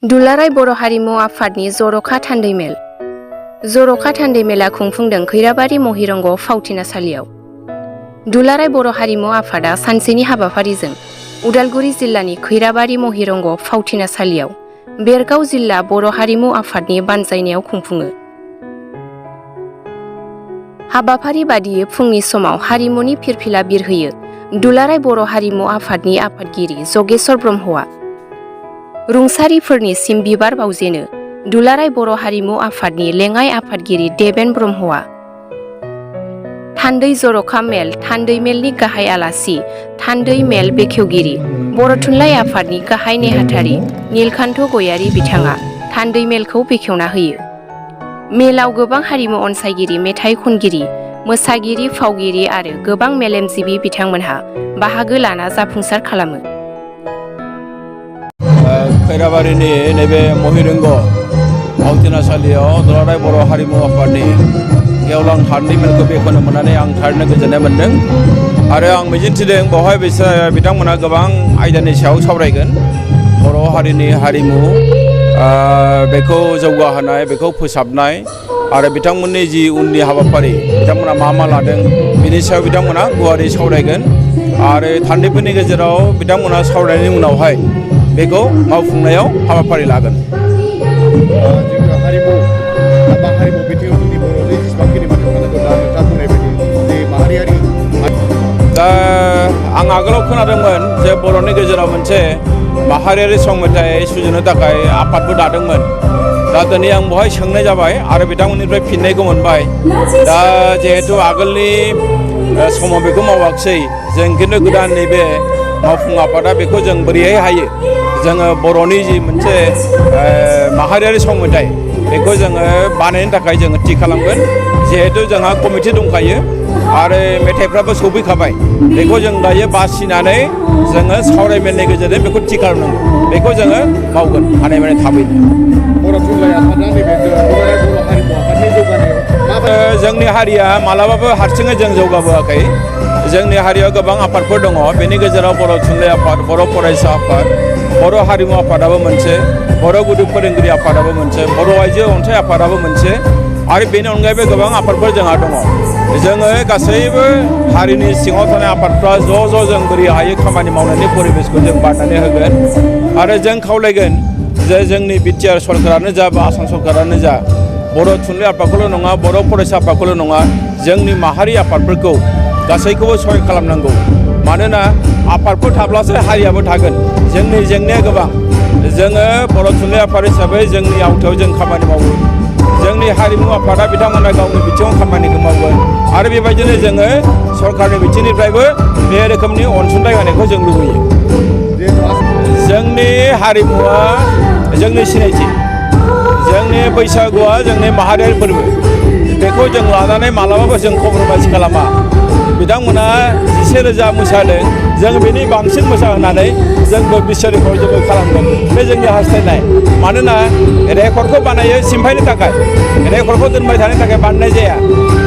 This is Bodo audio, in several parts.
दुलाराय बर' हारिमु आफादनि जर'खा थान्दैमेल। जर'खा थान्दैमेला खुंफुंदों खैराबारि महिरंग फावथिनासालियाव। दुलाराय बर' हारिमु आफादा सानसेनि हाबाफारिजों उदालगुरि जिल्लानि खैराबारि महिरंग फावथिनासालियाव बेरगाव जिल्ला बर' हारिमु आफादनि बानजायनायाव खुंफुङो। हाबाफारि बादियै फुंनि समाव हारिमुनि फिरफिला बिरहोयो दुलाराय बर' हारिमु आफादनि आफादगिरि जगेश्वर ब्रह्मआ। रुंसारिफोरनिसिम बिबार बावजेनो दुलाराय बर' हारिमु आफादनि लेङाइ आफादगिरि देबेन ब्रह्मआ। थान्दै जर'खा मेल थान्दैमेलनि गाहाय आलासि थान्दै मेल बेखेवगिरि बर' थुनलाइ आफादनि गाहाय नेहाथारि नीलकान्थ गयारी बिथाङा थान्दैमेलखौ बेखेवना होयो। मेलाव गोबां हारिमु अनसायगिरि, मेथाइ खनगिरि, मोसागिरि, फावगिरि आरो गोबां मेलेमजिबि बिथांमोनहा बाहागो लाना जाफुंसार खालामो। खैराबारिनि नैबे महिरंग फावथिनासालियाव दुलाराय बर' हारिमु आफादनि गेवलां थान्दैमेलखौ बेखेवनो मोननानै आं थारैनो गोजोननाय मोन्दों आरो आं मिजिंथिदों बेवहाय बिथांमोना गोबां आयदानि सायाव सावरायगोन। बर' हारिनि हारिमु बेखौ जौगाहोनाय, बेखौ फोसाबनाय आरो बिथांमोननि जि उननि हाबाफारि बिथांमोना मा लादों बिनि सायाव बिथांमोना गुवारै सावरायगोन आरो थान्दैफोरनि गेजेराव बिथांमोना सावरायनायनि उनावहाय बेखौ मावफुंनायाव हाबाफारि लागोन। हारिमु बिथिङाव जोंनि बर'नि जेसेबांखिनि मानसिफोरा नोंथाङा बुंनाय बायदि जे माहारियारि दा आं आगोलाव खोनादोंमोन जे बर'नि गेजेराव मोनसे माहारियारि सं मेथाइ सुजुनो थाखाय आफादबो दादोंमोन। दा दिनै आं बेवहाय सोंनाय जाबाय आरो बिथांमोननिफ्राय फिननायखौ मोनबाय। दा जिहेथु आगोलनि समाव बेखौ मावाखिसै जों खिन्थु गोदान नैबे मावफुं आफादा बेखौ जों बोरैहाय हायो जोङो बर'नि जि मोनसे माहारियारि सं मेथाइ बेखौ जोङो बानायनो थाखाय जोङो थि खालामगोन। जिहेथु जोंहा कमिटि दंखायो आरो मेथाइफ्राबो सौफैखाबाय, बेखौ जों दायो बासिनानै जोङो सावरायमेलनि गेजेरजों बेखौ थि खालामनांगौ। बेखौ जोङो मावगोन हानायमानि थाबैनो। बर' थुनलाइ आफादा नैबे दुलाराय बर' हारिमु आफादनि जौगानायाव जोंनि हारिया मालाबाबो हारसिङै जों जौगाबोआखै। जोंनि हारियाव गोबां आफादफोर दङ। बेनि गेजेराव बर' थुनलाइ आफाद, बर' फरायसा आफाद, बर' हारिमु आफादाबो मोनसे, बर' गुदि फोरोंगिरि आफादाबो मोनसे, बर' आइजो अनसाइ आफादाबो मोनसे आरो बेनि अनगायैबो गोबां आफादफोर जोंहा दङ। जोङो गासैबो हारिनि सिङाव थानाय आफादफ्रा ज' जों बोरै हायो खामानि मावनायनि परिबेसखौ जों बानायनानै होगोन आरो जों खावलायगोन जे जोंनि बिटिआर सरकारानो जा बा आसाम सरकारानो जा बर' थुनलाइ आफादखौल' नङा, बर' फरायसा आफादखौल' नङा, जोंनि माहारि आफादफोरखौ गासैखौबो सहाय खालामनांगौ। मानोना आफादफोर थाब्लासो हारियाबो थागोन। जोंनि जेंनाया गोबां। जोङो बर' थुनलाइ आफाद हिसाबै जोंनि आवथायाव जों खामानि मावो। जोंनि हारिमु आफादा बिथांमोना गावनि बिथिङाव खामानिखौ मावगोन आरो बेबायदिनो जोङो सरकारनि बिथिंनिफ्रायबो बे रोखोमनि अनसुंथाइ होनायखौ जों लुबैयो। जोंनि हारिमुवा जोंनि सिनायथि, जोंनि बैसागुआ जोंनि माहारियारि फोरबो। बेखौ जों लानानै मालाबाबो जों कमप्रमाइज खालामा। बिथांमोना 10,000 मोसादों, जों बेनि बांसिन मोसाहोनानै जोंबो बिसोर रेकर्डबो खालामगोन। बे जोंनि हास्थायनाय। मानोना रेकर्डखौ बानायो सिम्फायनो थाखाय, रेकर्डखौ दोनबाय थानो थाखाय बानायनाय जाया।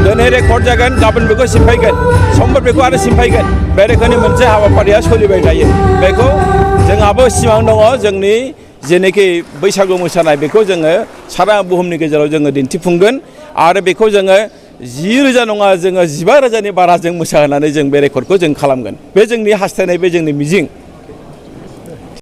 दिनै रेकर्ड जागोन, गाबोन बेखौ सिम्फायगोन, समफोर बेखौ आरो सिम्फायगोन। बे रोखोमनि मोनसे हाबाफारिया सोलिबाय थायो। बेखौ जोंहाबो सिमां दङ जोंनि जेनोखि बैसागु मोसानाय बेखौ जोङो सारा बुहुमनि गेजेराव जोङो दिन्थिफुंगोन आरो बेखौ जोङो 10,000 नङा, जोङो 15,000नि बारा जों मोसाहोनानै जों बे रेकर्डखौ जों खालामगोन। बे जोंनि हास्थायनाय, बे जोंनि मिजिं।